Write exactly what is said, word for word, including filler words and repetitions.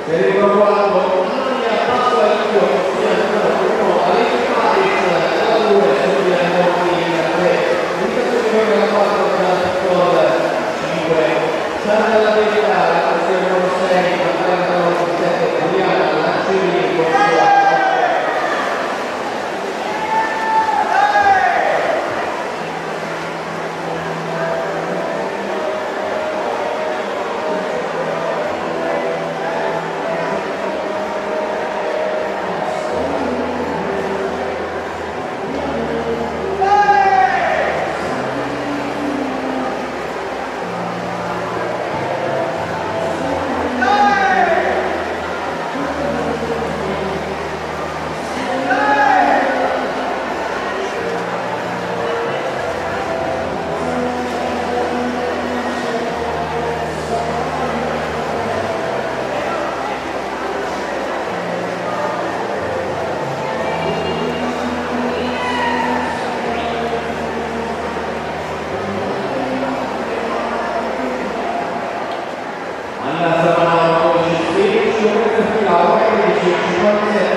Per il numero quattro, Anna Pasqualino, sia numero uno, Alessia Paris, alla due, Silvia Monti, alla tre, Rita Signore, alla quattro, Gianna Piccol, cinque, Sandra Lavetta, alla terza, numero sei, Maddalena Rossi, sette, Giuliana Lancini, quattro. Anna Samanano, dodici, sedici, questa fila, ora quindici, cinquantasei.